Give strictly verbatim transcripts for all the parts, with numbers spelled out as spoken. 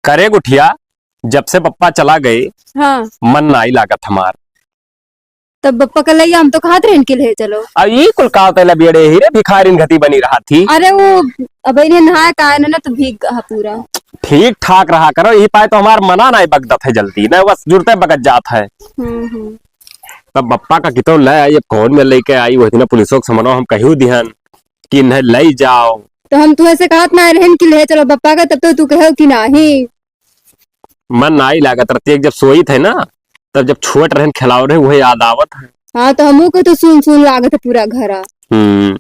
करे गुठिया, जब से पप्पा चला गए, हाँ। मन नाई लागत हमार। तब पप्पा का लइया हम तो कहत रहन कि ले चलो। अब ई कुल का होता है, बेड़े ही रे भिखारिन घती बनी रहा थी। अरे वो अब इन्हें नहाया का है ना, तो भीग गया पूरा। ठीक ठाक रहा करो, यही पाए तो हमार मना नाई बगदत है जल्दी, ना बस जुरते बगत जात है। हम्म, हम्म। तब पप्पा का कितो ले आई, अब कौन में लेके आई, वही दिन पुलिसों के समनो हम कहियो दिहन कि इन्हें ले जाओ। तो हम तुहे से कहत ना रहन कि ले चलो पप्पा का, तब तो तू कहो कि नाही। मन नाई लागत रहती है, जब सोई थे ना, तब जब छोट रहन खिलाओ रहे, वही याद आवत है। हाँ, तो हमू को तो सुन सुन लागत है पूरा घरा। हम्म।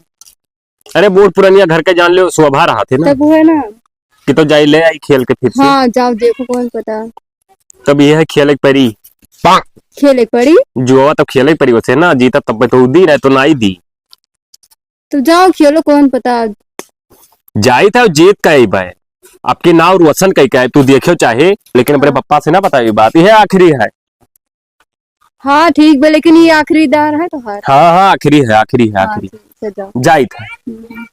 अरे, बूढ़ पुरनिया घर के जान लो, शोभा रहा थे ना। तब वो है ना। कि तो जाई ले आई खेल के फिर से। हाँ, जाओ देखो, कौन पता। तब ये है खेले के परी। खेले के परी? जुआवा तब खेले के परी वैसे ना, जीता तब तो दी, नहीं तो नाई दी। तो जाओ खेलो, कौन पता। जाई था जीत का ही बाय। आपके नाव रोशन कई का है, तू देखियो चाहे, लेकिन अपने हाँ। पप्पा से ना बताइए बात, ये आखिरी है। हाँ, ठीक बा, लेकिन ये आखिरी दार है तोहार। हाँ, हाँ, आखिरी है, आखिरी है, हाँ, आखिरी। ठीक है, जाओ। जाई था। हम्म।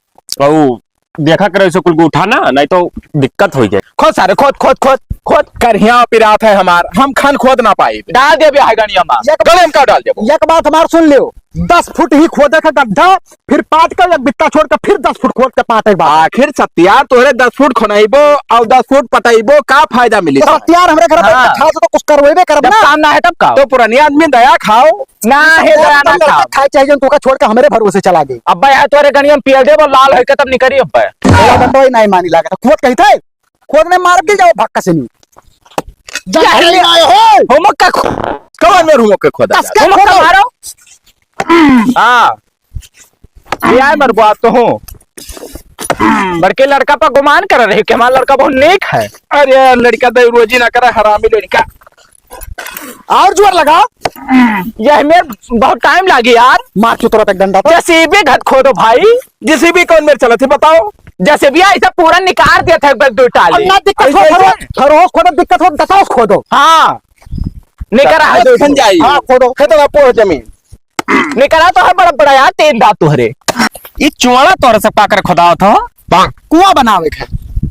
और देखा करे इसे कुल को उठाना, नहीं तो दिक्कत हो जाए। खोद सारे, खोद, खोद, खोद, खोद। करिया पिरात है हमार, हम खन खोद ना पाई। डाल दे अभी हाइगनिया मार। एक गले में का डाल देबो? एक बात हमार सुन लियो, दस फुट ही खोदे का गड्ढा, फिर पाट के एक बित्ता छोड़ के फिर दस फुट खोद के पाटे के बाद। आखिर सत्यार तोहरे दस फुट खोनइबो और दस फुट पटइबो, का फायदा मिली तो तोहरे? सत्यार हमरे घर हाँ। बैठ के खाओ तो कुछ करवेबे करब जब ना। काम ना है तब का? तो पुरानी आदमी दया खाओ। ना है तो दया ना लड़का खाओ। खाए चाहिए, तू का छोड़ के हमरे भरोसे चला गई। अब्बा यहाँ तोरे गनिया में पियल देबो, लाल होके तब निकरी अब्बा। बोला बंडो ही नहीं मानी लागत। खोद कही थे, खोद ने मार के जाओ भक्का से नहीं। जा जा ले। ले आए हो। होमक का खो-, कवन में होमक के खोदा कस के जाए? होमक का खोदो। मारो। हाँ। ये आए मरबो आप तो हूँ। बड़के लड़का पर गुमान कर रहे कि हमारा लड़का बहुत नेक है। अरे यार, लड़का तो रोजी ना करे, हरामी लड़का। और जोर लगा। ये हमें बहुत टाइम लागी यार। मार चुतरा तक डंडा पर। जेसीबी घत खोदो भाई। जेसीबी कौन मेरे चलत है बताओ? जेसीबी ऐसा पूरा निकाल दिया था एक बार दो टाली। और ना दिक्कत हो, ऐसे खरोस, खरोस खोदो, दिक्कत हो, दसास खोदो। हाँ। निकर रहा है तो खन जाई। हाँ, खोदो। खेतवा पोह जमीन। निकरा तो है बड़ा बड़ा यार, तीन दांत तोहरे। ई चुआड़ा तोहरे सब का करे खुदावत हो? कुआं बनावे के।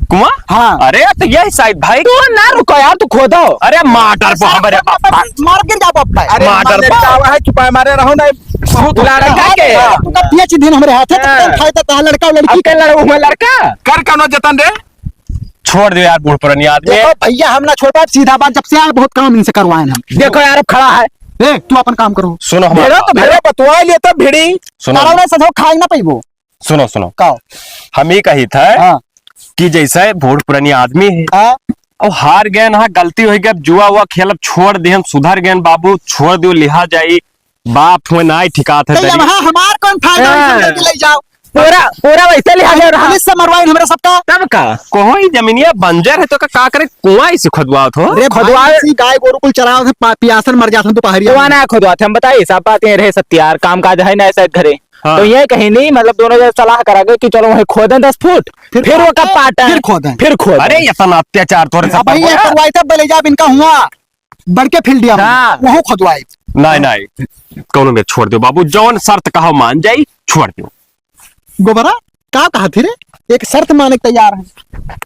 कुआं? हाँ। अरे, तो यही शायद भाई। तू ना रुको यार, तू खोदो। अरे, मार डर बा हमरे बाप। मार गिर जा बाप। अरे, मार डर मार बा। जावा है, चुपाए मारे रहो ना। बहुत लड़का के। हाँ, तू का पिया चिन्ह हमरे हाथ है, तो हाँ। कौन फायदा ता लड़का और लड़की अब के का? लड़ू हुआ लड़का? कर कौनो जतन रे? छोड़ दो यार, बूढ़ पुरानी आदमी। देखो भैया, हम ना छोड़ पाए, सीधा बात, जब से आए बहुत काम इनसे करवाए हम। देखो यार, अब खड़ा है। ए, तू अपन काम करो। सुनो हमारा भेड़ो तो बात। भेड़ो बतवा लियो तब भिड़ी। सुनो। तारा उन्हें सजो खाए ना पइबो। सुनो, सुनो। का? हम ये कही था हाँ। कि जैसे बूढ़ पुरानी आदमी है हाँ। और हार गए ना, गलती हो गई, अब जुआ हुआ खेल अब छोड़ दे, हम सुधर गए बाबू, छोड़ दो, लिहा जाई। बाप हुए नाई ठिकात है तो तरी। यहाँ हमार कौन फायदा हाँ। उनसे लेके ले जाओ? पूरा, पूरा वैसे लिहा जाए रहा। पुलिस से मरवाइन हमरा सबका। तब का? कोई जमीनिया बंजर है तो का, का करे? कुआं इसे खुदवावत हो? अरे खुदवा भाई, इसी गाय गोरू कुल चरावत है, पा-, पियासन मर जात है दोपहरिया कुआं में। ना खुदवात है, हम बताइए, सब बात ये रहे सत्यार, काम काज है ना शायद घरे। हाँ। तो ये कहीं नहीं, मतलब दोनों जने सलाह करा गए कि चलो वहीं खोदें दस फुट, फिर फिर वो पाटें, कब पाटें, फिर खोदें। फिर खोदें। अरे ये इतना अत्याचार तोरे सब अब भैया पर हुआ। करवाई तब बले जाब इनका हुआ। बड़के फील्डिया में, हाँ। वहू खोदवाई। नाहीं, नाहीं, कौनो में छोड़ दो बाबू, जौन शर्त कहो मान जाई, छोड़ दो। गोबरा, का कहा थी रे? एक शर्त माने के तैयार है।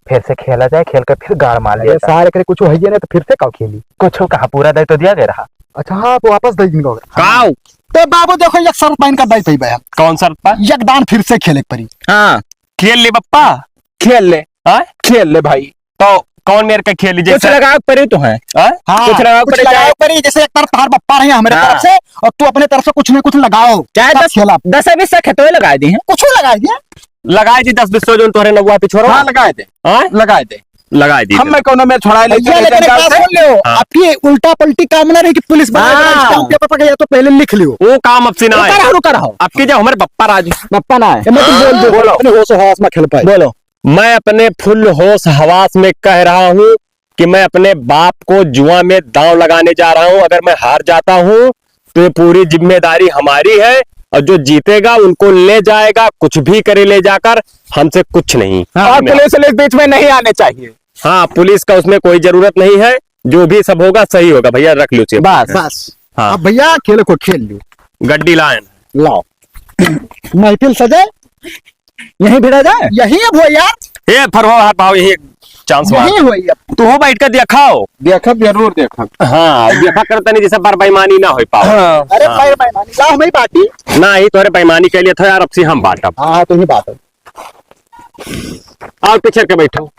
फिर से खेला जाए, खेल के फिर गाड़ मार अरे लिया जाए। सारे करे कुछ होइए ना तो फिर से का खेली? कुछ कहा, पूरा दायित्व दिया गया रहा। अच्छा हाँ, आप वापस दे दिन का। काऊ? तो बाबू देखो, एक शर्त मान का दाई पई बे। कौन शर्त पर? एक दान फिर से खेले के परी। हाँ। खेल ले बप्पा। खेल ले। हाँ? खेल ले भाई। तो कौन मेर के खेली कुछ जैसे? लगावे के परी तो है। हाँ? हाँ, कुछ लगावे के कुछ परी, लगावे चाहे के परी, जैसे एक तरफ तहार बप्पा रहे हमरे हाँ। तरफ से, और तू अपने तरफ से कुछ न कुछ लगाओ। चाहे तब दस, खेला। दस बीस से खेतवे लगाए दी हैं। कुछ लगाए दिया। लगाए दी दस बीस सौ जोन तोहरे नौवा पिछोरा। हाँ, लगाए दे। हाँ? लगाए दे। लगाए दी हम दे। मैं कौनो में छोड़ाए ले भैया, चले लेकिन एक जंगल बात से। सुन लो, हाँ। आपकी उल्टा पलटी काम ना रही कि पुलिस बनाए हाँ। बनाए stamp paper पर या तो पहले लिख लियो। वो काम अब से ना रुका है। रहो, रुका रहो। आपके जब हमारे बप्पा राज बप्पा ना है। मैं तुम बोल दो, बोलो। अपने होश हवास में खेल पाए। बोलो। मैं अपने full होश हवास में कह रहा हूँ कि मैं अपने बाप को जुआ में दांव लगाने जा रहा हूँ। अगर मैं हार जाता हूँ, तो ये पूरी जिम्मेदारी हमारी है, और जो जीतेगा, उनको ले जाएगा, कुछ भी करे ले जाकर, हमसे कुछ नहीं। हाँ, और पुलिस, पुलिस बीच में नहीं आने चाहिए। हाँ, पुलिस का उसमें कोई जरूरत नहीं है, जो भी सब होगा, सही होगा। भैया, रख लो चेप। बस। बस। हाँ। अब भैया, खेल को खेल लो। गड्डी लाइन। लाओ। महफिल सजे। यहीं भिड़ा जाए? यहीं है भो यार। ए, फरवा हाथ पाओ, यहीं। chance मार। यही होई अब। तू हो बैठ के देखाओ। देखब, जरूर देखब। हाँ, देखा कर तनी जैसे बार बेईमानी ना होई पाओ। हाँ। अरे हाँ। बार बेईमानी, लाओ हमें बाटी। ना ही तोरे बेईमानी के लिए था यार, अब से हम बाटब। हाँ, हाँ, तुम ही बाटब। और पीछे के बैठो।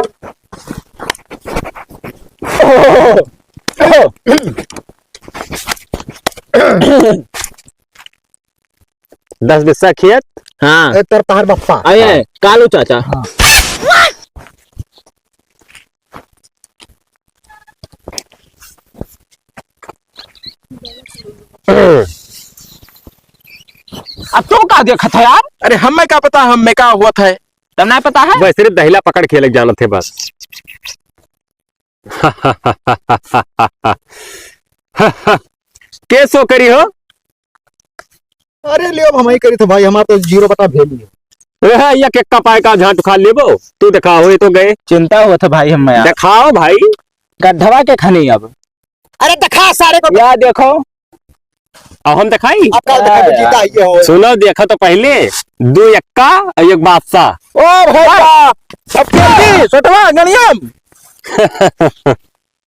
दस बिस्सा खेत। हाँ। ए, तोर तहार बप्पा। अये, हाँ। कालू चाचा। हाँ। अब तू का देखत है यार? अरे, हमें का पता, हमें का हुआ था? तब ना पता है? वह सिर्फ दहिला पकड़ खेले जानत है बस। के सो करी हो? अरे लियो, अब हम ही करी थे भाई, हमार तो zero बटा value है। ए, या के कपाए का झांट खा लेबो? तू देखा हो, ये तो गए। चिंता हुआ था भाई, हम यार। दिखाओ भाई। गड्ढवा के खनी अब। अरे दिखा सारे को। या देखो। अब हम दिखाई? अब का दिखाई, जीता ये हो। सुनो, देखो तो पहले, दो एक्का और एक बादशाह। ओ भाई, वाह। अब खेल दी, सटवा, गणियम।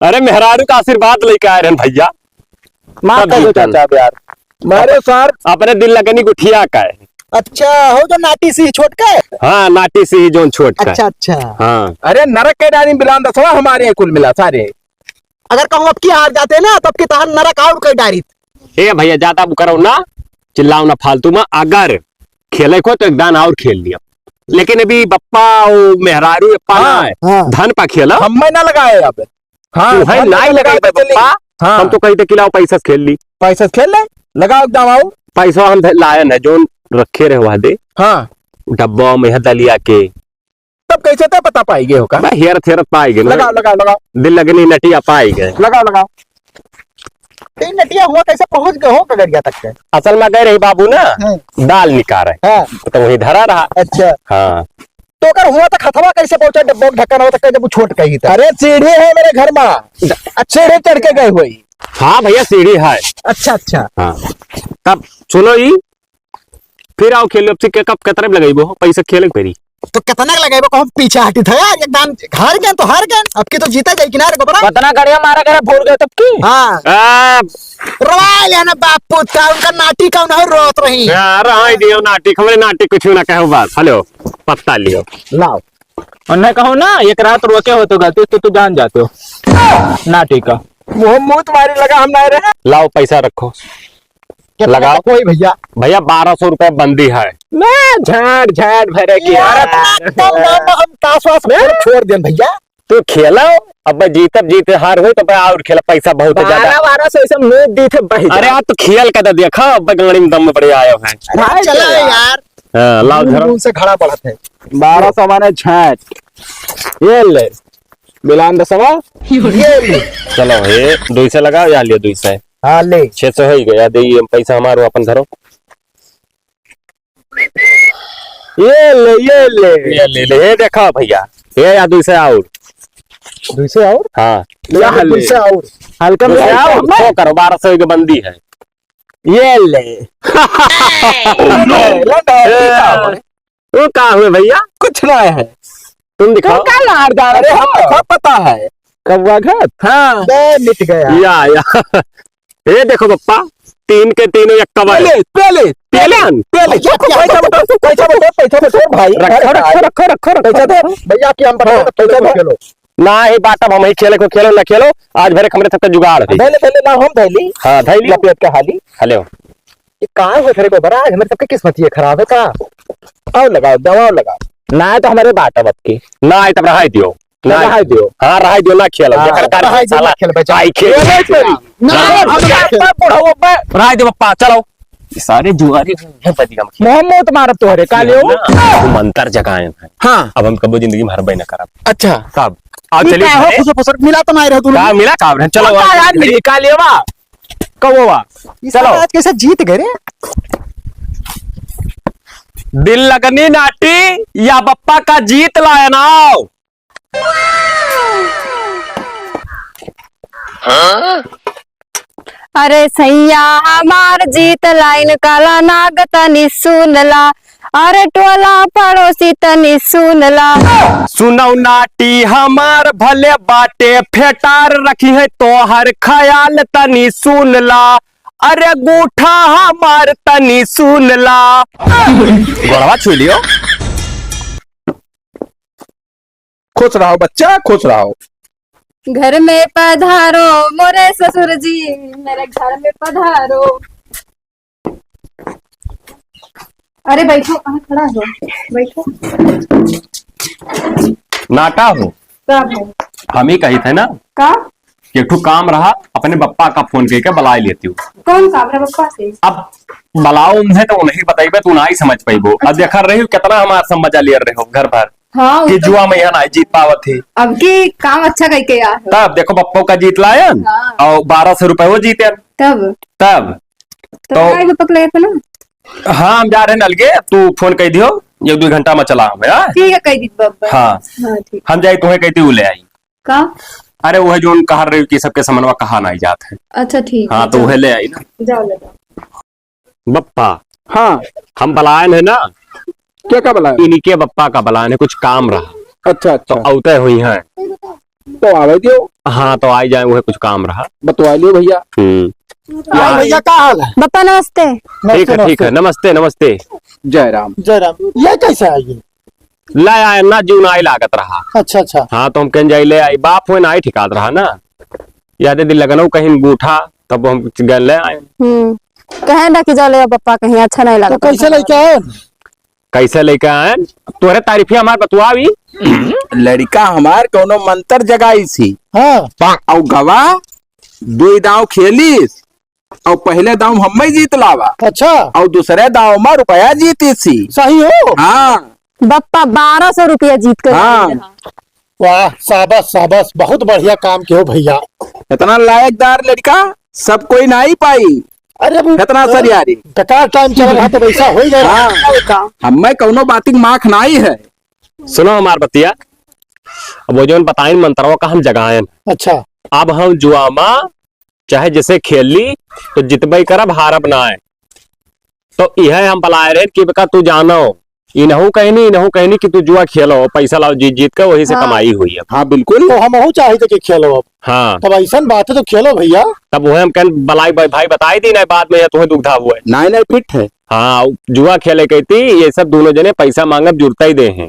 अरे, मेहरारू का आशीर्वाद लेके आए रहन भैया। माफ तब कर दो जीतन। चाचा, अब यार। मारे सर। अपने दिल लगनी गुठिया का है। अच्छा, हो जो नाटी सी छोट का है? हाँ, नाटी सी ही जोन छोट का है। अच्छा, अच्छा। हाँ। अरे, नरक के डानी बिलान दसवा हमारे कुल मिला सारे। अगर कहूँ अब की हार जाते ना, तब की तहार नरक और कई डारित। ए भैया, ज्यादा वो करो ना, चिल्लाओ ना फालतू में। अगर खेले को तो एक दान और खेल लिया, लेकिन अभी बप्पा और मेहरारू ये पाना हाँ, है, हाँ। धन पा खेला। हम मैं ना लगाए अब। हाँ, तू है हम ना ही तो लगाए लगा तो चली। बप्पा। हाँ। हम तो कही थे कि लाओ पैसा से खेल ली। पैसा से खेल ले, लगाओ, दाम आओ। पैसा हम ध-, लायन है, जोन रखे रहे वहाँ दे। हाँ। डब्बा में है दलिया के। तब कैसे ते पता पाई गए हो का? मैं हेरत हेरत पाई गए, लगाओ, लगाओ, लगाओ। दिल लगनी नटिया पाई गए। लगाओ, लगाओ। तो ये नटिया हुआ कैसे पहुंच गए हो कगरिया तक के? असल में गए रही बाबू ना, हाँ। दाल निकारे। हाँ। तो वहीं धरा रहा। अच्छा। हाँ। तो अगर हुआ तो खतवा कैसे पहुंचा, डब्बा के ढक्कन हुआ तो जब वो छोट कही था? अरे सीढ़ी है मेरे घर में, अच्छा। सीढ़ी चढ़ के गए हुई। हाँ भैया, सीढ़ी है। अच्छा, अच्छा। हाँ। तब सुनो ई, फिर आओ खेलो, अब से के-, कब, कतरे में लगइबो? पैसा खेले के पड़ी। तो कितना के लगइबो? कहूँ पीछे हटी था यार, एक दान हार गए तो हार गए, अब की तो जीता जाए किनारे को बड़ा। कितना गड़िया मारा करे, भूल गए तब की? हाँ। आ, रवाल है ना बापू, का उनका नाटी का उन्हें रोत रही। यार, हाँ, दियो नाटी, हमरे नाटी कुछ ना कहो बात। हेलो, पत्ता लियो। लाओ। उन्हें कहो ना, एक रात रोके हो तो गलती से तू जान जाते हो। नाटी का। मुँह, मुँह तुम्हारी लगा, हम ना रहे। लाओ, पैसा रखो। कितना लगाओ। तक होई भैया? भैया, बारह सौ रुपया बंदी है। ना, झांट, झांट भरे की यार, यार। इतना कम दाम में हम ताश वाश छोड़, छोड़ देन भैया। तू खेलो, अब जीतब, जीते हार होई, तब और खेल, पैसा बहुत है ज्यादा। बारह, बारह सौ ऐसे नोट दी थे भाई। अरे यार, तू खेल के तो देखा, अब गाड़ी में दम में बड़े आयो है। अरे भाई चला यार। यार। हाँ, लाओ बूंद धरो। बूंद से घड़ा बढ़त है। बारह सौ माने झांट। ये ले, मिलान दसवा। ये ले। चलो, ये दुई सौ लगाओ, या लियो दुई सौ। हाँ, ले। छह सौ हो ही गया, दे ये पैसा हमारो अपन धरो। ये ले, ये ले। ये ले ले, ये देखा भैया, ये या दुई सौ और। दुई सौ और? हाँ। या ले, ले। दुई सौ और। हल्का में दुई सौ आओ, और, हमें। सौ करो, बारह सौ के बंदी है। ये ले। Oh, no। ले, ले, ले, ए, ले। वो का हुए भैया? कुछ ना है। तुम दिखाओ। तू का लाड़ डाल अरे, रहे हम हो? तो सब पता है। कौवा घाट? हाँ। बे, मिट गया। या, या। ये देखो पप्पा, तीन के तीनों एक कवर। पहले, पहले, पहले, पहले। पहले। पैसा बटोर, पैसा बटोर, पैसा बटोर भाई। रखो, रखो, रखो, रखो, रखो। पैसा दे। भैया, कि हम बटोर, हाँ, पैसा पैसा दे। खेलो। ना ही बात, अब हम ही खेले को खेलो, ना खेलो। आज भरे हमरे सबके जुगाड़ है। पहले, पहले ना हम धैली। हाँ, धैली। लपेट के हाली। हेलो। ये का हो तेरे को बड़ा, आज हमरे सबके किस्मत ये खराब है का? आओ लगाओ, दबाओ लगाओ। ना तो हमरे बात अब की। ना आए तब रहाई दियो। ना रहाई दियो। हाँ, रहाई दियो, ना खेलो। हाँ, जेकर कार रहाई दियो, साला ना खेल बे, जा। आई खेल। खेल नहीं तेरी। ना, हाँ। हम ना खेल। बुढ़ऊ बे। रहाई दे पप्पा, चलो। ये सारे जुआरी हैं बदिया में। मोहम्मद मारब तोहरे, का लेओ? ना, हम अंतर जगाए हैं। हाँ। अब हम कबो जिंदगी में हरबे ना करब। अच्छा। कब? आओ, ये चलिए का हो, घरे। फुसर फुसर मिला तो नहीं रहे तू। का मिला, का रहे? चलो, का आओ। यार, मिली, का लेवा? कौवा। ई चलो। साला आज कैसे जीत गए रे? दिल लगनी नाटी या बप्पा का जीत लाया नाव। अरे सैया हमार जीत लाइन काला नाग तनी सुनला, अरे टोला पड़ोसी तनी सुन ला। सुनौ नाटी हमार भले बाटे फेटार, रखिहैं तोहर ख्याल तनी सुन ला। अरे गूठा हमार तनी सुन ला। गोड़वा छू लियो। खुश रहो बच्चा, खुश रहो। घर में पधारो मोरे ससुर जी, मेरे घर में पधारो। अरे बैठो, कहाँ खड़ा हो? बैठो। नाटा हो। का भाई? हम ही कही थे ना का? कि एक ठो काम रहा, अपने बप्पा का फोन करके बुलाए लेती हूँ। कौन काम रहा बप्पा से? अब बुलाओ उन्हें तो नहीं बताइबे, तू ना ही समझ पाइबो। अब अच्छा। देखा रही हो कितना हमार सब मजा ले रहे हो घर भर। हाँ, कि तो जुआ में यहाँ ना जीत पावत है। अब की काम अच्छा करके आ। तब देखो बप्पो का जीत लायन हाँ। और बारह सौ रुपए वो जीते। तब? तब? तो तो काहे को पकड़े थे ना? हाँ, हम जा रहे हैं अलगे, तू फोन कर दियो, एक दो घंटा में चला हम, हाँ? ठीक है, कह दी बप्पा। हाँ। हाँ, ठीक। हम जाए तुम्हें कहती हूँ ले आई। का? अरे वो है जो उन कहा रही कि सबके समनवा कहा ना जात है। अच्छा, ठीक हाँ, है, तो जाओ। वह ले आई ना। जाओ, ले जाओ। बप्पा। हाँ। हम बलायन है ना। क्या का बलायन? इनके बप्पा का बलायन है, कुछ काम रहा। अच्छा, तो अच्छा। औते हुई हैं। तो आवे दियो। हाँ, तो आई जाए, वह कुछ काम रहा। बतवा लियो भैया। हम्म। हाँ, भैया, का हाल है? बप्पा, नमस्ते। ठीक है, ठीक है। नमस्ते, नमस्ते। जय राम। जय राम। ये कैसे आई? ले आए ना, जीव नाई लागत रहा। अच्छा, अच्छा। हाँ, तो हम कहन जाई ले आई, बाप हो नाई ठिकात रहा ना। यादे दिन लगनऊ कहीं गूठा, तब हम गए ले आए। हम्म, कहे ना कि जाओ ले आओ पप्पा कहीं, अच्छा नहीं तो लगता। कैसे लेके आए? कैसे लेके आए? तोहरे तारीफिया हमार बतुआवी। लड़का हमार कौनो मंत्र जगाई सी। हाँ। और गवा दुई दाव खेलिस, और पहले दाव हम्मे जीत लावा। अच्छा। और दूसरे दाव में रुपया जीती सी। सही हो? हाँ। बप्पा बारह सौ रुपया जीत कर हाँ। आइल रहा। वाह, शाबाश, शाबाश, बहुत बढ़िया काम कियो भैया। इतना लायकदार लड़का सब कोई नाई पाई। अरे, अब इतना सरियारी। बेकार टाइम चल रहा तो वैसा हो ही जाए। हाँ। और का? हम्मे कौनो बातिक माख नाई है। सुनो हमार बतिया, अब वो जौन बताइन मंत्रवा का हम जगायन। अच्छा। अब हम जुआमा चाहे जैसे खेल ली, तो जितबे करब, हारब ना है। तो इहे हम बलाए रहे कि बेका तू जानो, इनहू कहनी, इनहू कहनी कि तू जुआ खेलो, पैसा लाओ, जीत, जीत के वही से हाँ। कमाई हुई अब। हाँ, बिल्कुल। तो हमहू चाहित कि खेलो अब। हाँ। तब ऐसन बात है तो खेलो भैया। तब वह हम कहन बलाई भाई, भाई बताई दी ना, बाद में यह तुम्हें दुविधा हुआ है। नहीं, नहीं, फिट है। हाँ, जुआ खेले कहती, ये सब दोनों जने पैसा मांगब जुरता ही दे हैं।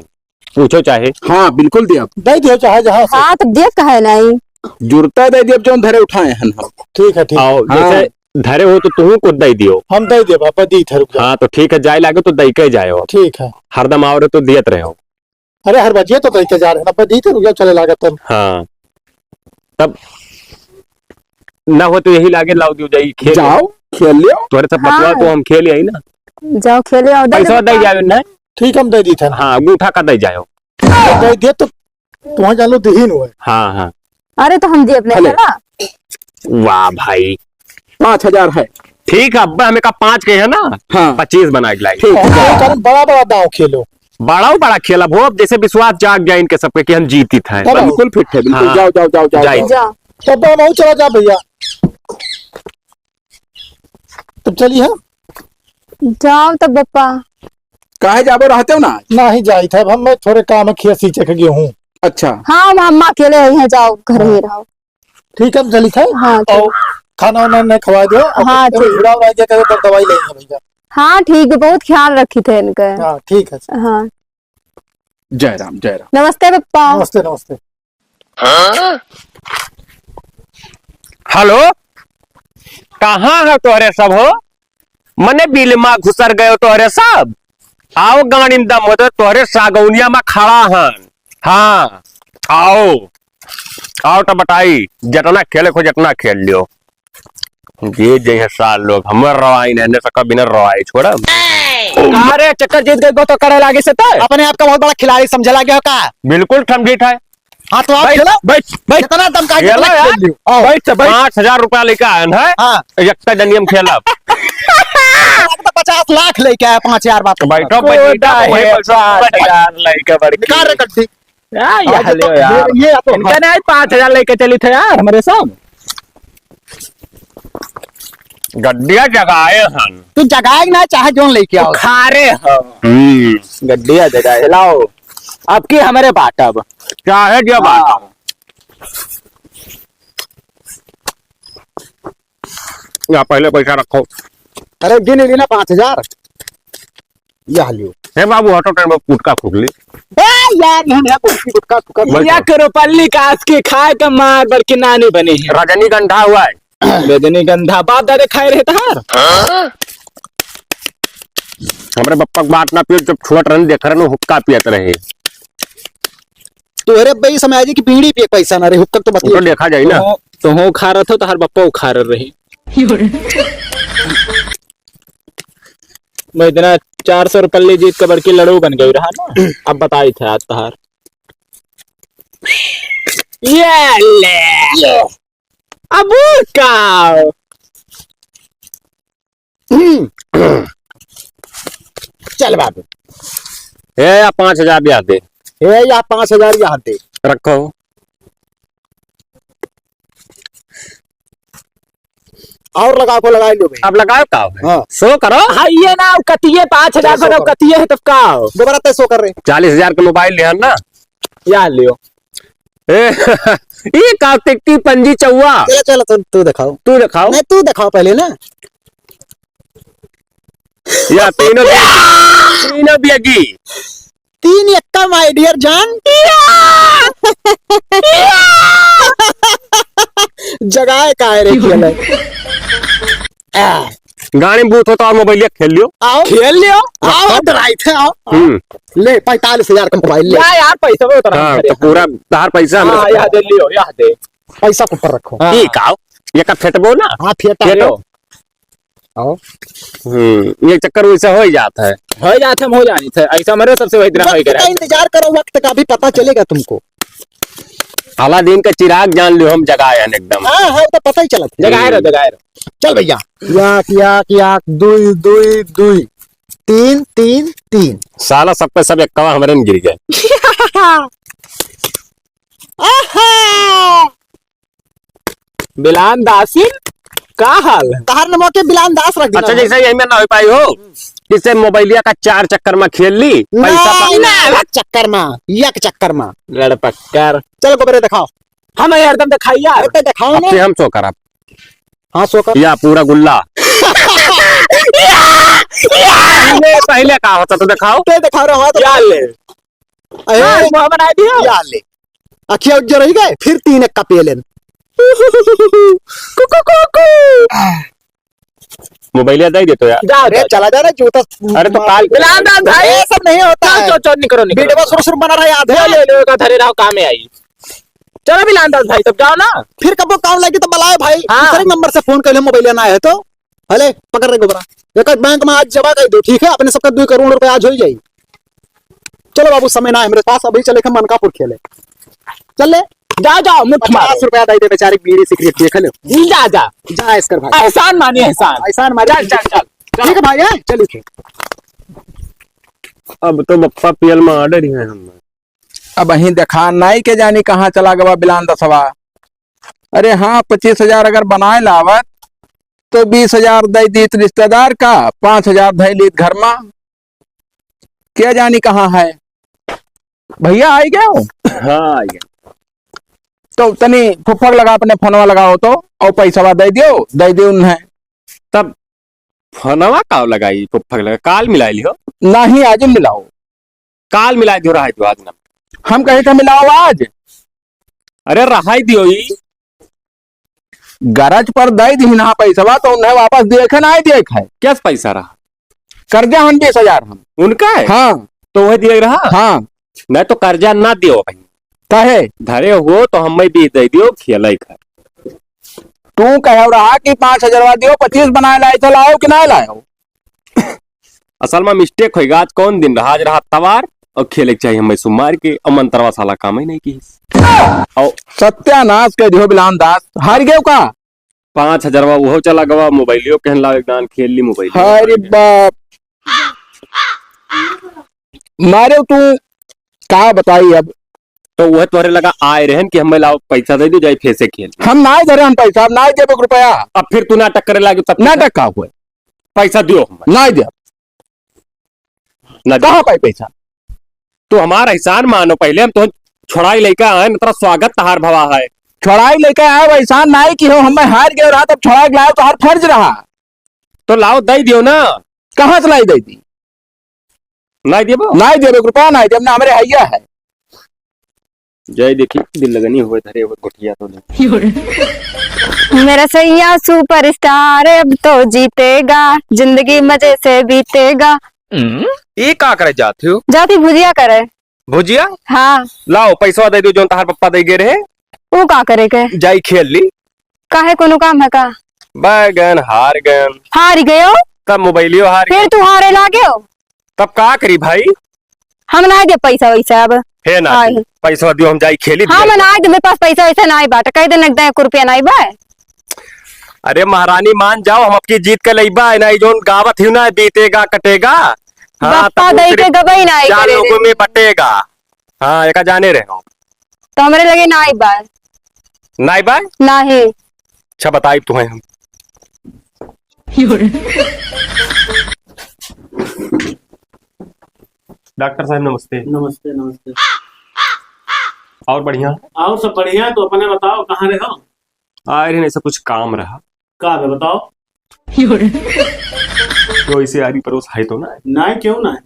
पूछो चाहे। हाँ, बिल्कुल दिया। दे दियो चाहे जहाँ से। हाँ, तो दिया काहे नहीं? जुरता दे दिया, जौन धरे उठाए हन हम। ठीक है, ठीक। आओ, हाँ। जैसे धरे हो तो तुहू को दे दियो। हम दे दियो, बाबा दी थे, रुक जाओ। हाँ, तो ठीक है, जाए लागे तो दे के जाओ। ठीक है। हरदम आओ रहे तो दियत रहे हो। अरे, हर बजिए तो दे के जा रहे हैं, अब दी थे, रुक जाओ, चले लागे तब। हाँ, तब ना हो तो यही लागे लाओ दियो जाई खेल। जाओ, खेल लियो। तोरे सब बतवा हाँ। तो हम खेल आई ना। जाओ खेल आओ, दे पैसा दे दे जाओ ना। ठीक, हम दे दी थे। हाँ, अंगूठा का दे जाओ। दे दिए तो तुम्हें जान लो, दिहीन हुए। हाँ, हाँ। अरे, तो हम जेब में हेले। है ना। वाह भाई। पाँच हजार है। ठीक है, अब्बा हमें का पाँच के है ना? हाँ। पच्चीस बना के लाई। ठीक है। और कारण बड़ा बड़ा दाव खेलो। बड़ा बड़ा खेलब हो, अब जैसे विश्वास जाग जाए इनके सबके कि हम जीती थे। चलो। बिल्कुल फिट है, बिल्कुल। हाँ। जाओ, जाओ, जाओ, जाओ, जाए। जाओ। जा। तब हम चला जा भैया। तब चली है। जाओ तब बप्पा। काहे जाबो रहते हो ना? नाही जाई थे, अब हम मैं थोड़े काम है, खेत सींचे के गेहूं। अच्छा। हाँ, हम अम्मा अकेले आई हैं, जाओ घर में हाँ। रहो। ठीक है, हम चली थे। हाँ, ठीक। और खाना वाना नहीं खवा दो, और हाँ, कभी ठीक। भिड़ा उड़ा गया, कभी दवाई लेंगे भैया। हाँ, ठीक है, बहुत ख्याल रखी थे इनके। हाँ, ठीक है। हाँ। जय राम, जय राम। नमस्ते पप्पा। नमस्ते, नमस्ते। हेलो, कहाँ है तोहरे सब हो? मने बिल मा घुसर गयो तोहरे सब। आओ गाड़ी में दम होते तोहरे सागौनिया मा खड़ा हन। हाँ, आओ, आओ तो बताई, जितना खेले को जितना खेल लियो। ये जे है सार लोग, हमर रवाई नहीं, ने सका बिना रवाई छोड़ा। अरे चक्कर जीत गए, गो तो करे लागे से तो। अपने आप का बहुत बड़ा खिलाड़ी समझे लागे हो का? बिल्कुल समझी था। हाँ, तो आप बैठ, खेलो। बैठ, बैठ। जितना दम का खेलो जितना यार। खेल लियो। आओ। बैठ से बैठ। पाँच हजार रुपया लेके आयन है। हाँ। एक जनियम खेलब। तो पचास लाख लेके आया, पाँच हजार बाप। बैठो, बैठो, कोदा बैठो, है, बैठो, पाँच हजार लेके बैठ। निकाल रे कट्टी। क्या ये आओ, हाल तो है यार? ये तो इनका नहीं, पाँच हजार लेके चली थे यार, हमारे साथ। गड्डिया जगाए हन। तू जगाए ना, चाहे जोन लेके आओ। खारे हो। हम्म। गड्डिया जगाए, लाओ। अब की हमरे बाटब। चाहे जो हाँ। बाटब। या पहले पैसा रखो। अरे गिन ली ना पाँच हजार। यह लियो। हे बाबू, ऑटो टाइम में गुटखा फूक ली। ए यार, हम है गुटखी, गुटखा, गुटखा। वही तो। एक रुपल्ली कास के खाए का मार बड़ के नानी बने हैं। रजनीगंधा हुआ है। रजनीगंधा बाप दादा खाए रहे तहार। हमरे बप्पा के बात ना पियो, जब छोट रहन देख रहन हुक्का पियत रहे। तोहरे भाई समझ की बीड़ी पिए पैसा ना रहे, हुक्का तो वो तो बतिया। देखा जाए ना। तो हो, तो हो खा रहा था, तो हर बप्पा खा रहे। मैं इतना चार सौ रुपये ले जीत के बड़की लड़ू बन गई रहा ना। अब बताई थे आज तहार। ये ले। ये। अब का? हम्म। चल बाबू। ए, या पाँच हजार ब्याह दे। ए, या पाँच हजार यहाँ दे। रखो। और लगाओ को लगाई लो भाई। अब लगाओ का है? हाँ। सो करो। हाँ, ये ना, कतिये पाँच हजार चलो, सो बनाओ, करो। कतिये है तब का हो? दोबारा तय सो कर रहे। चालीस हजार का मोबाइल लिया ना? या लियो। ए, ई का टिक्की पंजी चौवा? चलो, चलो, तू, तू दिखाओ। तू दिखाओ। नहीं, तू दिखाओ पहले ना। या तीनों बे-, तीनों बेगी। तीन एक्का, my dear जान। जगाए काहे रे खेले? आ। गाड़ी में भूत होता और मोबाइलिया खेल लियो। आओ, खेल लियो। आओ, रखो। डराई थे, आओ। हम्म। ले, पैंतालीस हजार का मोबाइल ले। या यार, पैसा वो तो हाँ, रख तो दे। पूरा तहार पैसा हमरे हाँ, पास। या दे लियो, या दे। पैसा के ऊपर रखो। हाँ। ठीक आओ, ये का फेंटबो ना? हाँ, फेंटा फेंटो। लियो। आओ। हम्म, ये चक्कर वैसे हो ही जाता है। हो ही जाते, हम हो जानी थे। ऐसा मरे सबसे वही दिन वक्त होई का करे। इंतजार करो, वक्त का भी पता चलेगा तुमको। अलादीन का चिराग जान लियो, हम जगाए हैं एकदम। हाँ, हाँ, वो तो पता ही चलत। जगाए रहो, हम्म। जगाए रहो। चल भैया, याक, याक, याक, दुई, दुई, दुई, तीन, तीन, तीन। साला सब पे सब एक्कावा हमरे में गिर गए। आहा! बिलान दासिन, का हाल है? तहार नमो के बिलान दास रख देना अच्छा, है। जैसे यही में ना हो पाई हो, हम्म। किसे मोबाइलिया का चार चक्कर में खेल ली, ना, पैसा पा- ना, एक चक्कर में, एक चक्कर में। लड़पक्कर। चल गोबरे दिखाओ। हम हरदम दिखाई यार। अरे तो दिखाओ अब ना। से हम सो करब। हाँ, सो कर। या पूरा गुल्ला। ये पहले का होता तो दिखाओ। ते दिखा रहा हो तो या ले। अरे, हाँ, मुँह बनाई दियो। या ले। अखिया उज्जर रही गए, फिर तीन एक का पिए लेन। कुकु, कुकु। मोबाइलिया दे दे तो यार। जाओ, अरे, जाओ। चला जा रे, जूता अरे, तो मार काल दे। बिलान दास भाई। ये सब नहीं होता चल, है। चल, चल, निकलो, निकलो। बेटवा सुर सुर बना रहा है, याद है? ले, ले, ले, का धरे रहो, काम में आई। चलो बिलान दास भाई, तब जाओ ना। फिर कबो काम लगी तो बुलाओ भाई। हाँ। दूसरे नंबर से फोन कर ले, मोबाइलिया ना है तो। हले, पकड़ रे गोबरा। एक बैंक में आज जमा कर दो, ठीक है? अपने सबका दो करोड़ रुपया आज हो ही जाई। चलो बाबू, समय ना है मेरे पास, अभी चले के मनकापुर खेले। चल ले। जाओ, जाओ, मुठ मारो। पचास रुपया दे दे बेचारे, बीड़ी सिगरेट देख ले। जा, जा। जा, एसकर भाई। एहसान मानिए, एहसान। एहसान मानिए। चल, चल, चल, चल। ठीक है भाई, हैं? चलिए फिर। अब तो बप्पा पियल में ऑर्डर ही है हम। अब अहीं देखा नाई के जानी कहाँ चला गवा बिलान दसवा। अरे हाँ, पच्चीस हजार अगर बनाए लावत, तो बीस हजार दे दीत रिश्तेदार का, पाँच हजार धई लीत घर मा। क्या जानी कहाँ है? भैया आई गए हो? हाँ, आई गए। तो तनी फुफ्फक लगा, अपने फोनवा लगाओ तो, और पैसवा दे दियो, दे दियो उन्हें। तब फोनवा का लगाई, फुफ्फक लगा, काल मिलाई लियो। नहीं, आज मिलाओ। काल मिलाई दियो, रहा जो आज ना। हम कहे थे मिलाओ आज। अरे रहाई दियो ई। गरज पर दे दी ना पैसवा, तो उन्हें वापस देखे ना देखे। क्या पैसा रहा? कर्जा हन बीस हजार हम। उनका है? हाँ। तो वह दिए रहा? हाँ। नहीं तो कर्जा ना दियो भाई। काहे? धरे हो तो हमें बीस दे दियो, खेले खा। तू कहे रहा कि पाँच हजारवा दियो, पच्चीस बनाए लाए तो लाओ कि ना लाओ? असल में mistake होइगा, आज कौन दिन रहा? आज रहा तवार और खेले के चाहिए हमें सोमवार के, और मंतरवा साला काम ही नहीं की। और सत्यानाश कर दियो बिलान दास, हार गयो का? पाँच हजारवा वो चला गवा, मोबाइलियो कहन लाओ एक दान खेल ली मोबाइल। अरे बाप, मारे तू का बताई अब। तो वह तोहरे लगा आए रहन कि हमें लाओ पैसा दे दो, जाए फेंसे खेल। हम नाई धरे हन पैसा, हम नाई देबे रुपया। अब फिर तू नाटक करे लागे तब नाटक का हुए? पैसा दियो हमें। नाई दे। ना दे। कहाँ पाई पैसा? तू हमार एहसान मानो, पहले हम तो छोड़ाई लइका आए, मतलब स्वागत तहार भवा है। छोड़ाई लइका आए, एहसान नाई कि हो, हमें हार गए रहा तब छोड़ाई लाओ, तोहार फर्ज रहा। तो लाओ दे दियो ना। कहाँ से लाई दे दी? नाई देबो? नाई देबे रुपया, नाई देब ना, हमरे हैया है। जय देखी, दिल लगनी हुए धरे हुए गोठिया तो ले। मेरा सैया सुपरस्टार अब तो जीतेगा, जिंदगी मजे से बीतेगा। ये का करे जात हो? जाती भुजिया करे। भुजिया? हाँ। लाओ, पैसा दे दो, जौन तहार पप्पा दे गए रहे। वो का करे के? जाई खेल ली। काहे, कोनो काम है का? बैगन हार गयन। हार गयो? तब मोबाइलियो हार फिर गयो। तू हारे लागे हो? तब का करी भाई? हम ना दे पैसा वैसा अब। हे ना, आए। पैसा दियो, हम जाई खेली हम बिया। ना दे, मेरे पास पैसा वैसा ना बाटे, कह दे, नगद एक रुपया ना बा। अरे महारानी, मान जाओ, हम आपकी जीत के लइबा, ना ई जौन गावत ही ना, बीतेगा कटेगा। हाँ, बप्पा तब दई दूसरे के गबई ना चार करे लोगों रे। में बटेगा। हाँ, एका जाने रहे हो। तो हमरे लगे ना आई बा। नाई बा? नाही। अच्छा, बताई तुम्हें हम। डॉक्टर साहब, नमस्ते। नमस्ते, नमस्ते। और बढ़िया? और सब बढ़िया, तो अपने बताओ, कहाँ रहे हो? आए रहे, ऐसा कुछ काम रहा। का बे, बताओ। क्यों, इसे आरी परोस है तो ना? नहीं, क्यों ना है?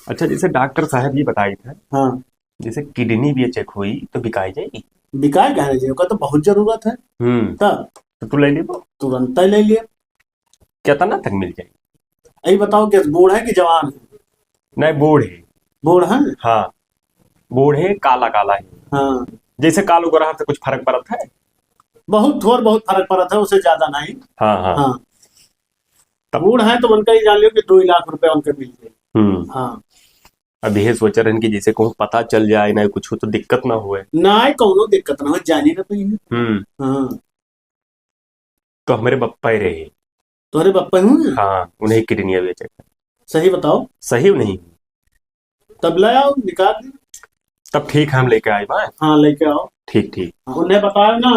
अच्छा, जैसे डॉक्टर साहब ये बताई थे, हाँ। जैसे किडनी भी चेक हुई तो बिकाई जाएगी? बिकाई काहे जी, ओकर तो बहुत जरूरत है। हम्म। तब? तो तू ले लेबो? तुरंत ही ले लिए। कितना तक मिल जाएगी? यही बताओ कि बूढ़ है कि जवान है? नहीं, बूढ़ है। बूढ़ है? हाँ, बूढ़ है, काला काला है। हाँ। जैसे कालो गोरा से कुछ फर्क पड़त है? बहुत थोड़ बहुत फर्क पड़त है, उससे ज्यादा नहीं। हाँ, हाँ। हाँ। तब बूढ़ है तो उनका ही जान लियो कि दो लाख रुपया उनके मिल जाए। हम्म। हाँ। अब यह सोच रहे हैं कि जैसे कहूँ पता चल जाए ना कुछ हो तो दिक्कत ना हुए। ना, कौनो दिक्कत ना हो, जाने ना पाइए। हम्म। हाँ। तो हमारे बप्पा ही रहे। तुम्हारे बप्पा हुए? हाँ, उन्हें किडनिया बेचे। सही बताओ। सही नहीं। तब ले आओ, निकाल दे। तब ठीक है, हम लेके आए बा। हाँ, लेके आओ। ठीक, ठीक। हाँ, उन्हें बताओ ना।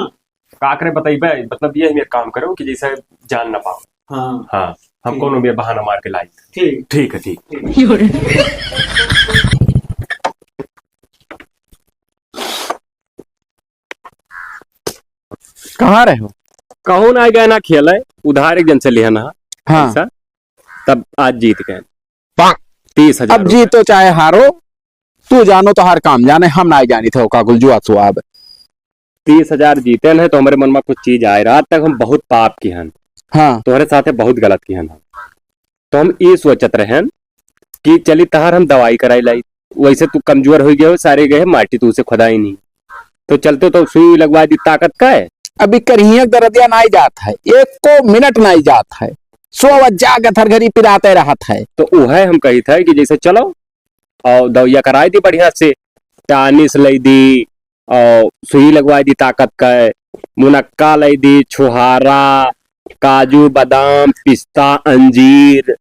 का करे बताइबे, मतलब ये हम एक काम करो कि जैसे जान ना पाओ। हाँ। हाँ, हम ठीक। कोनो भी बहाना मार के लाई। ठीक। ठीक है, ठीक। ठीक। कहाँ रहे हो? कहूँ ना गए ना खेले, उधार एक जन से लिया ना हाँ। पैसा, तब आज जीत गए। पाक। तीस हजार अब रुपए। जीतो चाहे हारो, तू जानो तोहार काम जाने, हम ना जानी थे का कुल जुआ सुआब। तीस हजार जीते न तो हमारे मन में कुछ चीज आए। रात तक हम बहुत पाप किहन। हाँ। तोहरे साथे बहुत गलत किहन हम। तो हम ये सोचत रहन कि चली तहार हम दवाई कराई लाई। वैसे तू कमजोर हो गए हो, सारे गए माटी तू से खुदा ही नहीं। तो चलते तो सुई लगवा दी ताकत का है। अभी करिया दरदिया नाई जात है, एको मिनट नाई जात है। सोवत जागत हर घड़ी पिराते रहत है। तो उहे हम कही था कि जैसे चलो और दवाइया कराई दी बढ़िया से, टानिस लई दी और सुई लगवाई दी ताकत का, मुनक्का लई दी, छुहारा, काजू, बादाम, पिस्ता, अंजीर।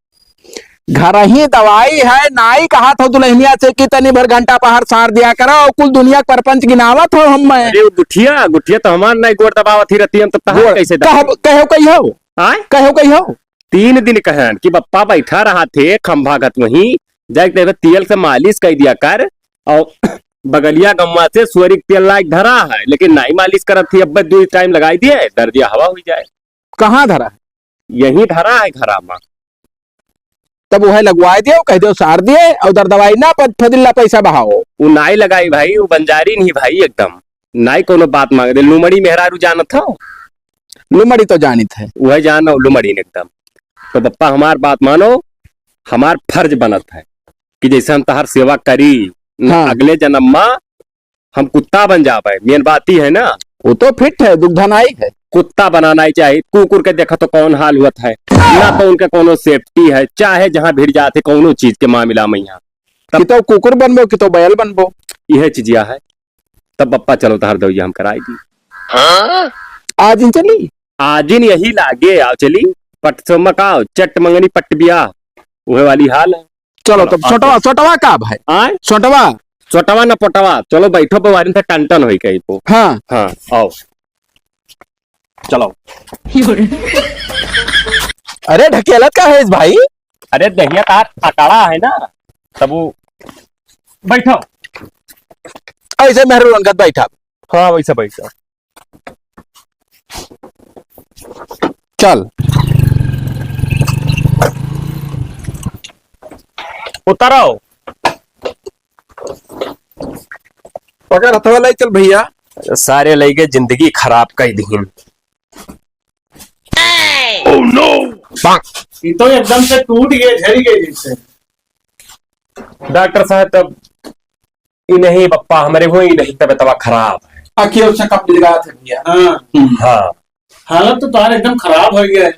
घर ही दवाई है, नाई कहा था दुल्हनिया से कि तनी भर घंटा पहर सार दिया करो, और कुल दुनिया के परपंच गिनावत हो हम मैं। अरे वो गुठिया, गुठिया तो हमार नाई गोड़ दबावत ही रहती, हम तो तहार गोड़, कैसे दबाई? कहो कही हो? आय? कहो कही हो? तीन दिन कहन कि बप्पा बैठा रहा थे खंभा गत वहीं, जाके तेरे तेल से मालिश कर दिया कर, और बगलिया गम्मा से सोरी के तेल लाइक धरा है, लेकिन नाई मालिश करत थी। अब दो टाइम लगाई दिए, दर्दिया हवा हुई जाए। कहाँ धरा है? यहीं धरा है घरा मा। तब वह लगवाए दियो, कह दियो सार दिए, और उधर दवाई ना प-, फदिल्ला पैसा बहाओ। वो नाई लगाई भाई, वो बंजारी नहीं भाई एकदम। नाई कोनो बात मांग दे, लुमड़ी मेहरारू जानत हो? लुमड़ी तो जानित है। वह जानो लुमड़ी ने एकदम। तो बप्पा हमार बात मानो, हमार फर्ज बनत है कि जैसे हम तहार सेवा करी, न हाँ। अगले जन्म मा हम कुत्ता बन जाबे, मेन बात ही है ना। वो तो फिट है, दुग्धनाई है। कुत्ता बनाना ही चाहिए। कुकुर के देखा तो कौन हाल हुआ है, ना तो उनके कोनो सेफ्टी है, चाहे जहाँ भिड़ जाते कोनो चीज के मामला में यहाँ। तब कि तो कुकुर बनबो, कि तो बैल बनबो। यह चीजिया है। तब बप्पा चलो तहार दवाइया हम कराई दी। आज ही चली? आज ही यही लागे, आओ चली। पट से मकाओ, चट मंगनी पट बिया, वह वाली हाल है। चलो चलो, तब आओ सोटवा, चलो। सोटवा का भाई? आय? सोटवा। चोटवा ना पोटवा, चलो बैठो, बवारिन से टन टन होई कहीं को। हाँ। हाँ, आओ। चलो। अरे ढकेलत का है इस भाई? अरे दहिया तार अटाड़ा है ना, तब वो बैठो। ऐसे मेहरू रंगत बैठा। हाँ, वैसे बैठो। चल। उतरो। पकड़ हथवा लाई चल भैया। सारे लइके जिंदगी खराब कइ दिहिन। Oh no! ये तो एकदम से टूट गए, झड़ गए जैसे। डॉक्टर साहब, तब ई नहीं बप्पा, हमरे हुई नहीं तबियतवा खराब है। आखिर उससे कब मिल गया था भैया? हाँ। हम्म। हाँ। हालत तो तार एकदम खराब हो गया है।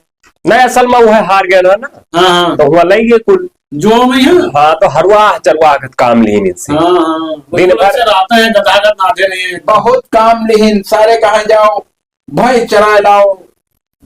नहीं, असल में वो है हार गया ना, ना। हाँ, हाँ। तो हुआ लई गए कुल। जो में है। हाँ, तो हरवाह चरवाह के काम लिहिन इनसे। हाँ, हाँ। दिन बिल्कुल भर ऐसे रहता है, गदहा गद नादे रहे हैं। बहुत काम लिहिन, सारे कहाँ जाओ, भैंस चराए लाओ,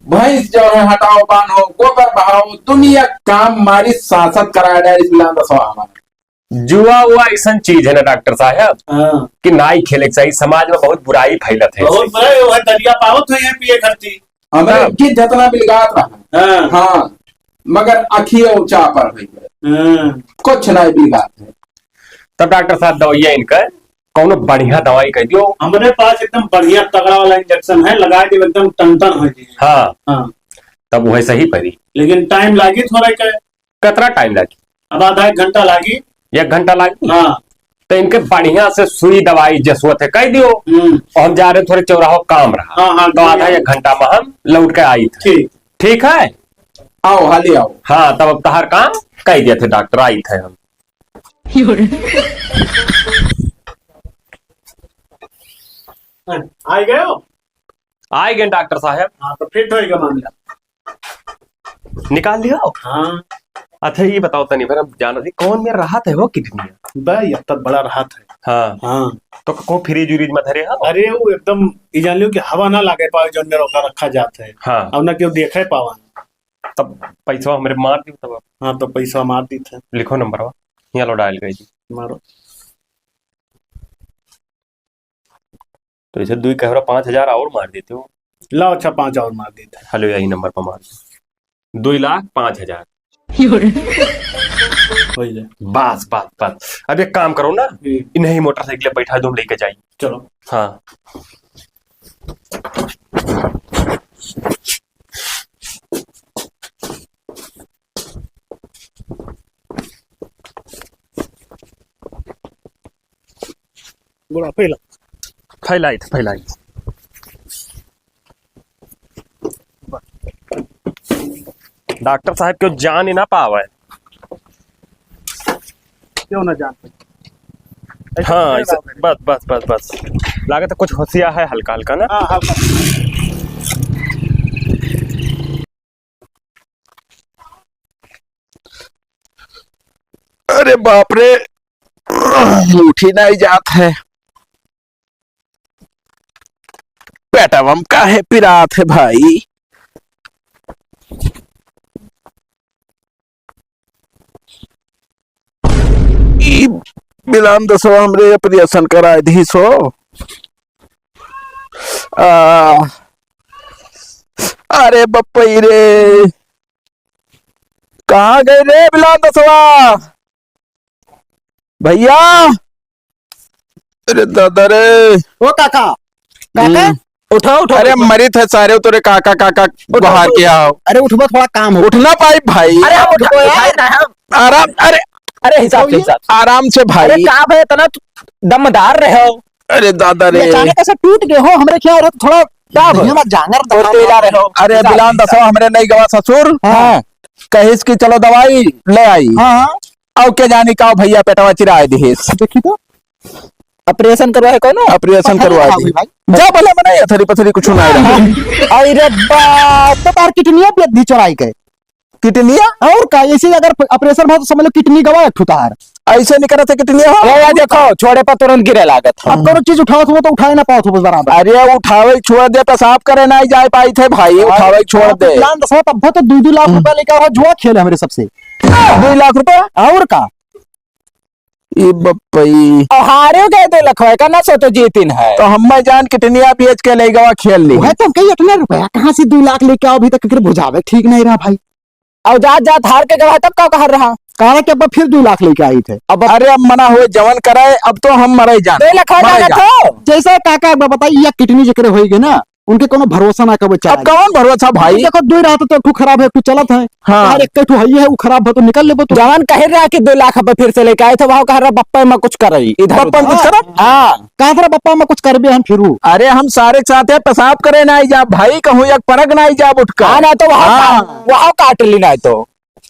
भैंस जो है हटाओ, बांधो, गोबर बहाओ, दुनिया काम मारी सांसत कराए डालिस बिलान दसवा हमारे। जुआ उआ ऐसन चीज है ना डॉक्टर साहब, हाँ। कि नाई खेले के चाहिए, समाज में बहुत बुराई फैलत है बहुत इससे। बुराई, वो है दरिया पावत है यहाँ पिए करती। हमरे तब। इक्कीस जतना बिलगात रहा। हाँ। हाँ, मगर अखियो ऊंचा पर भई। हाँ। कुछ नहीं बिलगात है। तब डॉक्टर साहब दवाइया इनका कौनो बढ़िया दवाई कह दियो। हमरे पास एकदम बढ़िया तगड़ा वाला इंजेक्शन है, लगा दियो एकदम टन टन हो जाए। हाँ। हाँ। तब वह सही पड़ी। लेकिन टाइम लागी थोड़ा के। कितना टाइम लागी? अब आधा एक घंटा लागी। एक घंटा लागी? हाँ। तो इनके बढ़िया से सुई दवाई जसवत है कह दियो। हम्म। और हम जा रहे थोड़े चौराहो काम रहा। हाँ, हाँ, तो आधा ठीक है। एक घंटा में हम लौट के आई थे। ठीक। ठीक है? आओ, हाली आओ। हाँ, तब अब तहार काम कह दिया थे डॉक्टर, आई थे हम। आ गए हो? आ गए डॉक्टर साहब। हाँ, तो फिट होएगा मामला। निकाल दियो? हाँ। अच्छा, ये बताओ तनी भर, हम जाना थी, कौन में राहत है वो किडनी? बे, ये तब बड़ा राहत है। हाँ। हाँ। तो को फ्रिज उरिज में धरे हो? अरे, वो एकदम, ये जान लियो कि हवा ना लागे पावे, जौन में रोका रखा जात है। हाँ। और ना केहू देखे पावा। तब पैसा हमरे मार दियो तब। हाँ, तो पैसा मार दी थे। लिखो नंबर, यहाँ लो डायल कर दी। मारो। तो इसे दुई कहरा पाँच हजार और मार देते हो। लाओ, अच्छा, पाँच और मार देते हैं। हेलो, यही नंबर पर मार दो। दुई लाख पाँच हजार। हो जाए। बस, बस, बस। अब एक काम करो ना, हम्म। इन्हीं मोटरसाइकिल बैठा दो, हम लेके जाइए। चलो। हाँ। गोड़ा फैला। फैलाई थे, फैलाई। डॉक्टर साहब क्यों जान ही ना पावे। क्यों ना जान पाए? ऐसे हाँ, खड़े ऐसे, रहो। बस, बस, बस, बस। लागत है कुछ होशिया है हल्का, हल्का ना। हाँ, हाँ, बस। अरे बाप रे, उठी नहीं जात है। पेटवम काहे पिरात है भाई? ई बिलान दसवा हमरे ऑपरेशन कराए दी सो। आ, अरे बप्पई रे, कहाँ गए रे बिलान दसवा? भैया, अरे दादा रे। ओ काका, काका, हम्म। उठो, उठो, अरे उठो। मरित है सारे, तोरे काका, काका उठो, गुहार उठो, के उठो। आओ। अरे उठबो, थोड़ा काम हो। उठ ना पाई भाई। अरे हम उठो यार। आराम, अरे, अरे हिसाब से, हिसाब से। आराम से भाई। अरे का भाई, इतना दमदार रहे हो। अरे दादा रे। अचानक ऐसे टूट गए हो, हमरे क्या हो रहा, थोड़ा का भाई? भैया, जांगर और दबा तेला रहे हो। अरे हिसाब बिलान से। दसवा हमरे नहीं गवा ससुर। हाँ। कहिस कि चलो दवाई ले आई। हाँ, हाँ। अब के जानी का भैया पेटवा चिराए दिहिस। देखी तो, ऑपरेशन करवाए कौनो? ऑपरेशन पत्थर करवाए लगा दी। हुई भाई। जा भले मना ये थरी पथरी कुछ ना रहा। अरे बाप, तो तार किडनिया भी अद्धी चढ़ाई के। किडनिया? और का, ऐसे अगर ऑपरेशन हो तो समझ लो किडनी गवा एक ठो तार। ऐसे निकलत है किडनिया हो? ये, ये देखो, छोड़े पर तुरंत गिरे लागत है। अब कौनो चीज उठाओ तो वो तो उठाए ना पाओ तो बस बराबर। अरे उठावे छोड़ दे, पेशाब करे ना जाए पाई थे भाई, अरे उठावे छोड़ दे। प्लान दसवा तब तो दो दो लाख रुपया लेके आओ, जुआ खेले हमरे सबसे। दो लाख रुपया? और का? ई बप्पई। और हारे गए दो लखवा का ना, सो तो जीतिन है। तो हम्मे जान किडनिया बेच के ले गवा खेल ली। वह तो कही इतने रुपया कहाँ से दो लाख लेके आओ, अभी तक फिर बुझावे ठीक नहीं रहा भाई। और जात जात हार के गवा तब का कहर रहा? कहा कि अब फिर दो लाख लेके आई थे। अब अरे अब मना हुए जवन कराए, अब तो हम मरे जान। दो लाख हो मरे जाना जान। तो। जैसे काका एक बार बताइए, या किडनी जेकरे होई गई ना, उनके कोनो भरोसा ना कबो अब चाहे। कौन भरोसा भाई? देखो, दो रात तो एक ठो खराब है, एक ठो चलत है। हाँ। यार, एक ठो है, ये है, वो खराब है तो निकल लेबो तो। जवान कह रहा कि दो लाख अब फिर से लेके आए थे, वहाँ कह रहा बप्पा में कुछ करई, इधर बप्पा में उधर। कुछ करब? हाँ। कहा था बप्पा में कुछ करबे हम फिरू। अरे हम सारे के साथ है, पेशाब करे ना आई जा भाई, कहूँ एक परग ना आई जा उठ कर। हाँ ना, तो वहाँ हाँ। का-, वहाँ काट ली ना तो।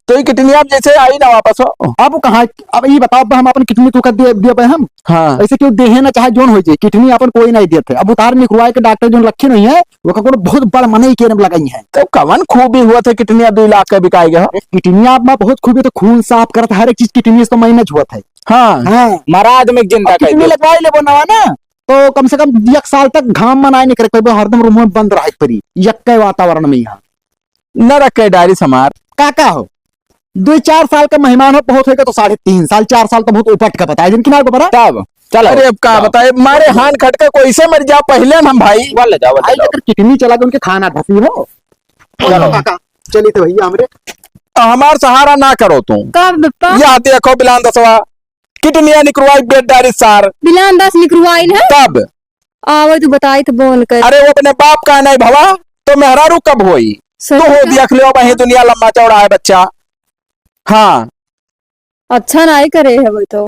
तो ये किडनी आप जैसे आई ना वापस हो। अब कहाँ, अब ये बताओ, अब हम अपन किडनी तू कर दिए, दिए पे हम। हाँ। ऐसे क्यों देहे ना, चाहे जोन हो जाए, किडनी अपन कोई नहीं देते। अब उतार निकलवाए के डॉक्टर जोन रखे नहीं है, वो का कोनो बहुत बड़ मनई के नाम लगाई है। तो कवन खूबी हुआ था किडनी दो लाख का बिकाई गया? अरे, किडनी आप में बहुत खूबी, तो खून साफ करत है, हर एक चीज किडनी से तो मैनेज हुआ था। हाँ। हाँ। मरा आदमी के जिंदा अब कर किडनी दो। लगवाई लेबो नवा ना, तो कम से कम एक साल तक घाम में ना निकल पाइबो, हरदम रूम में बंद रहे परी, यक्के वातावरण में यहाँ। न रखे डायरी समार। काका हो, दो चार साल का मेहमान हो, बहुत होइगा तो साढ़े तीन साल, चार साल तो बहुत उपट का बताए, जिनकी ना को पता। तब, चलो। अरे अब का बताए, मारे हान खटका कोई से मर जा पहले न हम भाई। बोल ले जाओ, बोल ले आई जाओ। अगर किडनी चला गई, उनके खाना ढसी हो। चलो काका, चली तो भैया हमरे। हमार सहारा ना करो तू। कब बप्पा? या देखो बिलान दसवा, किडनिया निकरवाई बेट डारी सार। बिलान दस निकरवाई न? तब? आवे तू बताई तो बोन कर। अरे वो अपने बाप का नहीं भवा, तो मेहरारू कब होई? सही तू हो का? देख लियो, वही दुनिया लंबा चौड़ा है बच्चा। हाँ। अच्छा नहीं करे है वो तो।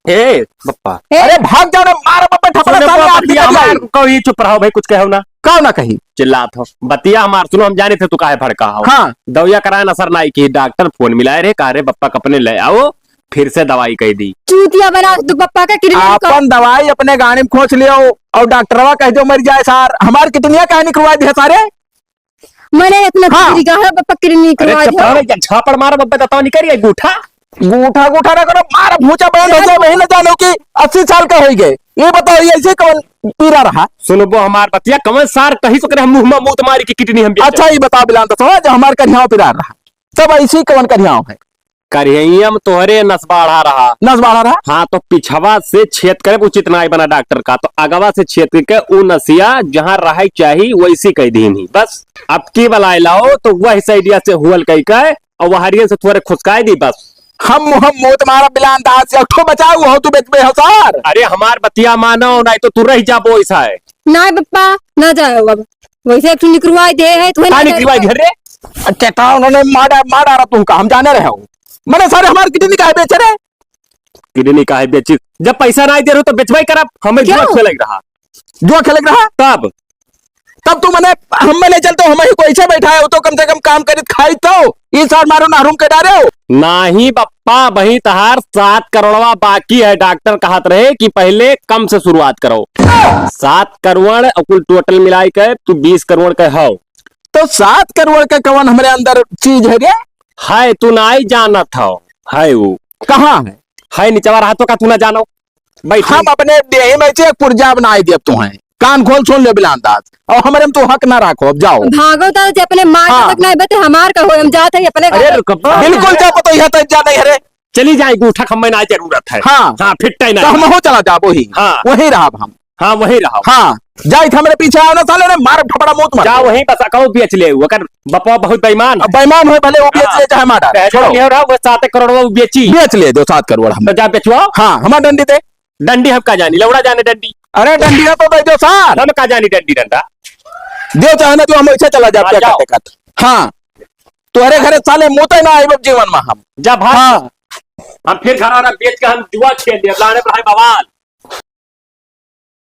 ए, बप्पा। ए? अरे भाग जाओ रे, मार बप्पा थप्पड़ सुने साले बप्पा, आप बतिया निकल जाए। हमार कहो, ये चुप रहो भाई, कुछ कहो ना। कहो ना कहीं। चिल्लात हो। बतिया हमार सुनो, हम जाने थे तू काहे भड़का हो। हाँ। दवाइया कराए ना सर, नाई की डॉक्टर फोन मिलाए रहे, कहा रे बप्पा कपने ले आओ, फिर से दवाई कह दी। चूतिया बना तू बप्पा का किडनी निकाल। आपन दवाई अपने गाड़ी में खोंच लियो और डॉक्टरवा कह दो मर जाए सार। हमार किडनिया काहे निकलवा दिया सारे? मैंने इतना हाँ। तरीका है बप्पा किडनी अरे निकलवा चुप दिया। रहो, ये झापड़ मारो बप्पा, बताओ निकल गूठा। गूठा, गूठा ना करो, मार भूचा बहन हो जाए, वही ना जानो कि अस्सी साल का हो गए। ये बताओ, ये ऐसे कौन पीरा रहा? सुनो वो हमार बतिया, कौन सार कहीं से करे हम मुंह में मूत मारी की किडनी हम बेचब। अच्छा, ये बताओ बिलान तो समझ, हमार करियाव पीरा रहा। सब ऐसी कौन करियाव है? करिहैया में तोहरे नस बाढ़ा रहा। नस बाढ़ा रहा? हाँ, तो पिछवा से छेद करे, उचित नाई बना डॉक्टर का, तो अगवा से छेद करके उ नसिया जहाँ रहे चाही, वैसी कह दीन ही। बस, अब की बलाए लाओ, तो वह साइडिया से हुअल कह के, और वहरियन से थोड़े खुसकाए दी, बस। हम, हम मौत मारा बिलान दास, एक ठो बचाऊ हो, तू बेचबे हो सार। अरे, हमार बतिया मानो, नहीं तो तू रह जाबो ऐसा है। नहीं बप्पा, ना जाओ अब। वैसे एक ठो निकरवाई दे है, तुम्हें का ना निकरवाई जाओ। दे रे? अच्छा, ता उन्होंने मारा, मारा रहा तुमका, हम जाने रहे हो। मैंने सारे हमार किडनी काहे बेचे रे? किडनी काहे बेची? जब पैसा नहीं दे रहे हो तो बेचवाई करब, हमें क्यों? जुआ खेले रहा। जुआ खेले रहा? तब? तब तू मने हमें ले चलते, हम ही कोई से बैठा है, वो तो कम से कम काम करित खाई तो, ई सार मारो ना रूम के डारे हो। नाही बप्पा, वही तहार सात करोड़वा बाकी है। डॉक्टर कहत रहे कि पहले कम से शुरुआत करो। सात करोड़ और कुल टोटल मिलाई के तू बीस करोड़ के हो। तो सात करोड़ के कवन हमरे अंदर चीज है रे? है, तू नाई जानत हो, है वो। कहाँ है? है निचवा रहा तो का तू ना जानो? बैठ। हम अपने देही में से एक पुर्जा बनाए देब तुहें। कान खोल सुन ले बिलान दास। और हमरे में तू हक ना रखो, अब जाओ। भागो तो जे अपने मार हाँ। तक नहीं बते, हमार का हो, हम जात है अपने अरे घर। रुक, बिल्कुल जा, पता यह तो जा नहीं है रे। चली जाए, गूठा खम्मे ना जरूरत है। हाँ। हाँ, फिट है ना। तो हम हो चला जाबो ही। हाँ। वही रहब हम। हाँ, वही रहब। हाँ, जाइत हमरे पीछे आओ ना साले, रे मार फपड़ा मौत मार। जा वहीं बस अकाउंट बेच ले, ओकर बपवा बहुत बेईमान। अब बेईमान होए भले वो बेच हाँ। ले चाहे मार डाले। कह दो छोड़ो। ये रहा, वो सात करोड़ वो बेची। बेच ले दो सात करोड़ हम। तो जा बेचवाओ। हाँ, हमार डंडी दे। डंडी हम का जानी, लौड़ा जाने डंडी। अरे डंडी ना तो दे दो सार। हम का जानी डंडी डंडा। दो चाहे ना दो, हम ऐसे चला जाब हाँ, क्या जाओ। करते करते। हाँ। तोहरे घरे साले मुते ना आइब जीवन में हम। जा भाग। हाँ। हम फिर घर वाला बेच के हम जुआ खेल लिया, लाने पर है बवाल।